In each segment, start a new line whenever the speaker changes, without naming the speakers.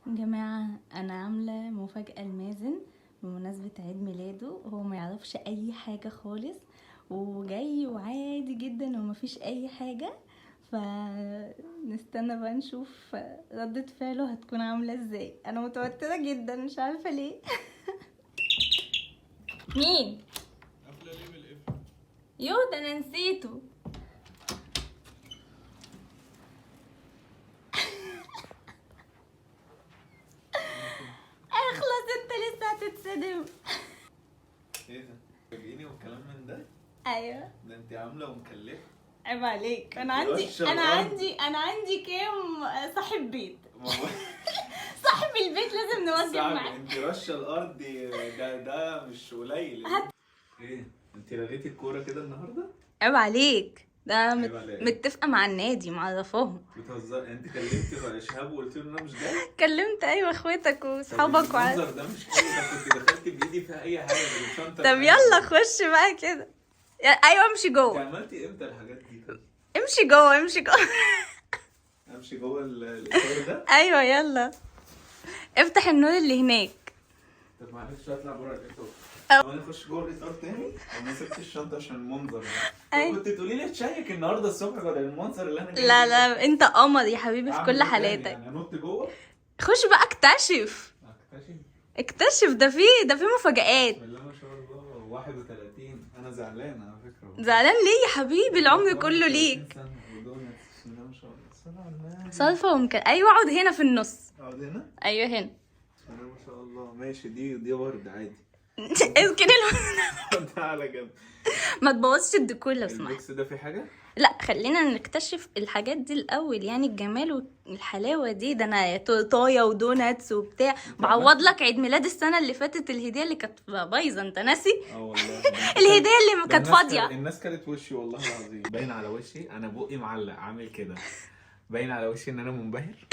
جماعة أنا عاملة مفاجأة لمازن بمناسبة عيد ميلاده، هو ما يعرفش أي حاجة خالص وجاي وعادي جدا ومفيش أي حاجة، فنستنى بقى نشوف ردة فعله هتكون عاملة ازاي. أنا متوترة جدا مش عارفة ليه. مين؟
قافله ليه بالقفل؟
يو ده أنا نسيته. اخلص انت لسه هتتصدم.
ايه ده؟ فاجئيني والكلام من ده؟
ايوه
ده انت عامله ومكلفه.
عيب عليك. انا عندي انا عندي انا عندي كام صاحب بيت. صاحب البيت لازم نوجب معاه.
انت رشه الارض ده مش قليل. ايه انت لغيتي الكورة كده النهارده؟
عيب عليك، ده متفقه مع النادي معرفاهم.
بتهزري؟ انت كلمتي شهاب وقلت له ان انا مش جاي؟
كلمت ايوه اخواتك واصحابك.
المنظر ده مش حلو، ده كنت دخلت بايدي في اي حاجة بالشنطه.
طب يلا خش بقى كده. ايوه امشي جوه.
انت عملتي امتى الحاجات دي؟
امشي جوه، امشي جوه.
امشي جوه الاطار ده؟
ايوه يلا افتح النور اللي هناك.
طب معلش اطلع بره الاطار. انا اخش جوه الاطار تاني؟ انا سبت الشنطة عشان المنظر. ايوه كنت تقولي لي اتشيك النهارده الصبح بدل المنظر اللي انا جاي.
لا لا انت قمر يا حبيبي في كل حالاتك.
يعني انط جوه؟
خش بقى اكتشف. اكتشف ده في مفاجآت.
بسم الله ما شاء الله. 31. انا زعلان على فكرة.
زعلان ليه يا حبيبي؟ العمر كله ليك. صلفه وممكن. ايوه اقعد هنا في النص.
اقعد هنا؟
ايوه هنا.
بسم الله ما شاء الله. ماشي. دي ورد عادي.
اركن الورد
على جنب.
ما تبوظش الديكور لو سمحت.
ال box ده في حاجة؟
لا خلينا نكتشف الحاجات دي الاول، يعني الجمال والحلاوه دي. ده انا تورتايه و donuts وبتاع. بعوض لك عيد ميلاد السنة اللي فاتت الهدية اللي كانت بايظة انت ناسي؟
اه والله.
الهدية اللي كانت فاضية.
الناس كلت وشي والله العظيم. باين على وشي انا بقي معلق عامل كده. باين على وشي ان انا منبهر.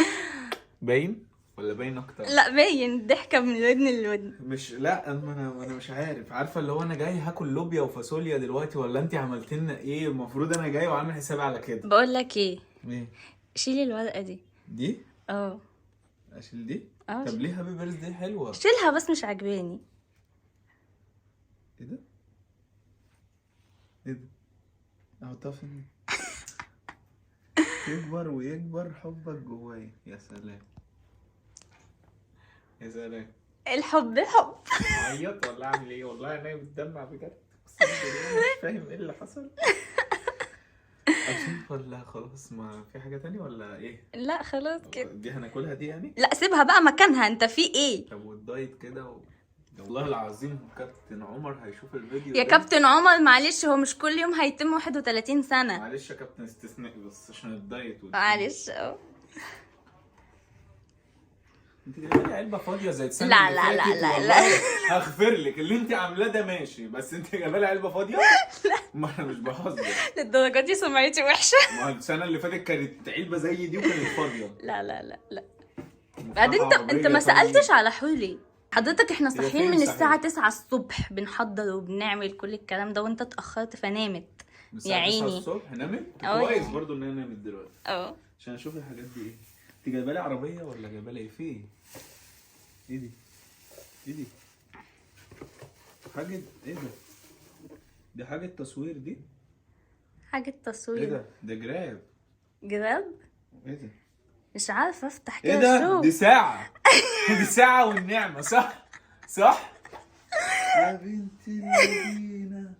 باين ولا باين اكتر؟
لا باين الضحكة من الودن للودن.
مش لا انا مش عارف. عارفه اللي هو انا جاي هاكل لوبيا وفاصوليا دلوقتي ولا انت عملت لنا ايه؟ المفروض انا جاي وعامل حسابي على كده.
بقول لك ايه؟
ايه؟
شيلي الورقة دي.
دي؟
اه
اشيل دي؟ طب ليه happy birthday حلوة؟
شيلها بس مش عجباني.
ايه ده؟ ايه ده؟ احطها فين؟ يكبر ويكبر حبك جوايا. يا سلام يا سلام.
الحب حب.
اعيط ولا اعمل ايه؟ والله انا بتدمع بجد. مش فاهم ايه اللي حصل. اشوف ولا خلاص ما في حاجة تانية ولا ايه؟
لا خلاص كده.
دي هناكلها دي يعني؟
لا سيبها بقى مكانها. انت في ايه؟
طب والدايت كده والله العظيم كابتن عمر هيشوف الفيديو.
يا كابتن عمر معلش، هو مش كل يوم هيتم 31 سنة.
معلش يا كابتن استثنائي بس عشان الدايت.
معلش. اه
انت جايبه لي علبة فاضية زي السنة
لا لا لا لا لا
هغفر لك اللي انت عاملاه ده ماشي، بس انت جايبه لي علبة فاضية؟ لا ما انا مش بهزر.
للدرجة دي سمعتي وحشة؟
ما السنة اللي فاتت كانت علبة زي دي وكانت فاضية.
لا لا لا لا. بعدين انت ما سالتش على حولي حضرتك. احنا صاحيين من الساعة 9 الصبح بنحضر وبنعمل كل الكلام ده وانت اتاخرت فنامت. يا عيني
9 الصبح نامت؟ كويس برضو ان انا نامت دلوقتي اه عشان اشوف الحاجات دي ايه. انت جايبه لي عربية ولا جايبه لي ايه؟ في ايه؟ ايه دي؟ ايه دي؟ حاجة ايه ده؟ دي حاجة تصوير دي؟
حاجة تصوير.
ايه ده؟ ده جراب.
جراب؟
ايه ده؟
مش عارفه افتح كده.
ايه ده؟ دي ساعة. دي ساعة والنعمة. صح؟ صح؟ يا بنت اللذينه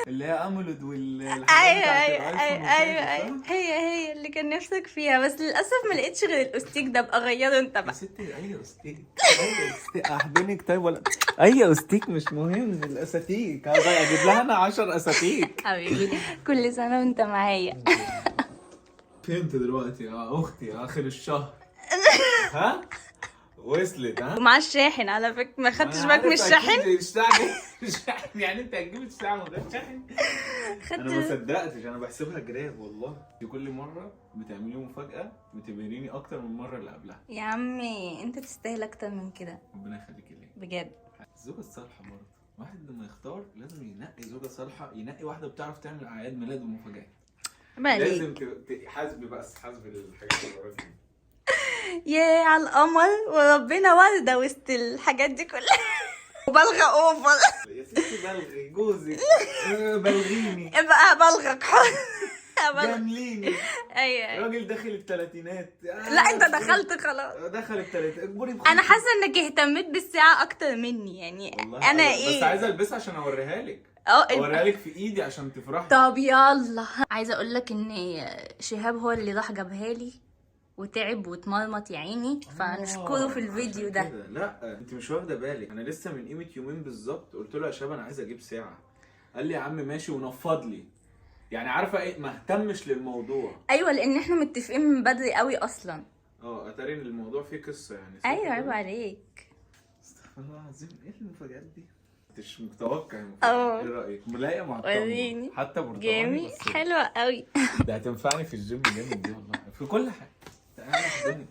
اللي هي AMOLED والحاجات.
ايوه ايوه ايوه ايوه هي اللي كان نفسك فيها، بس للاسف ما لقيتش غير الاستيك ده. ابقى غيره انت بقى
يا ستي. اي استيك؟ اي استيك احضنك طيب ولا اي استيك؟ مش مهم الاساتيك. اجيب لها انا 10 اساتيك.
حبيبي كل سنة وانت معايا.
فهمت دلوقتي يا اختي اخر الشهر. ها وصلت. ها
ومع الشاحن على فكرة. ما خدتش بالك من الشاحن؟
الشاحن يعني انت هتجيب الساعة من غير شاحن؟ انا ما صدقتش. انا بحسبها جراب والله. دي كل مرة بتعملي مفاجاة بتبهريني اكتر من المرة اللي قبلها.
يا عمي انت تستاهل اكتر من كده.
ربنا يخليك ليا
بجد.
الزوجة الصالحة برضه واحد لما يختار لازم ينقي زوجه صالحه، ينقي واحدة بتعرف تعمل اعياد ميلاد ومفاجآت. لازم تحاسبي بس، حاسبي الحاجات اللي وراكي.
ياه على القمر، وربنا وردة وسط الحاجات دي كلها. مبالغة over.
يا ستي بلغي جوزك، بلغيني.
ابقى بلغك حر. أبلغ.
جامليني.
ايوه أيوة.
راجل داخل الثلاثينات.
لا انت دخلت خلاص.
دخل الثلاثينات، اكبري بخطوة.
انا حاسه انك اهتميت بالساعة اكتر مني يعني.
والله
انا
أبداً.
ايه
بس عايزه البسها عشان اوريها لك.
اه
اوريها لك في ايدي عشان تفرحي.
طب يلا، عايزه اقول لك ان شهاب هو اللي راح جابها لي وتعب واتمرمط يا عيني، فنشكره في الفيديو
عشان
ده.
كده. لا انت مش واخده بالك، انا لسه من قيمة يومين بالظبط قلت له يا شباب انا عايز اجيب ساعة، قال لي يا عم ماشي ونفض لي، يعني عارفه ايه، ما اهتمش للموضوع.
ايوه لان احنا متفقين من بدري قوي اصلا.
اتاري ان الموضوع فيه قصة يعني.
ايوه عيب عليك.
استغفر الله العظيم، ايه المفاجآت دي؟ مش متوقع المفاجآت.
اه.
ايه رايك؟ ملايقه مع الطقم.
وريني.
حتى برتقاني
جامد،
بس
حلوة قوي.
ده هتنفعني في الجيم جامد دي والله، في كل حاجة. تعالى احضنك.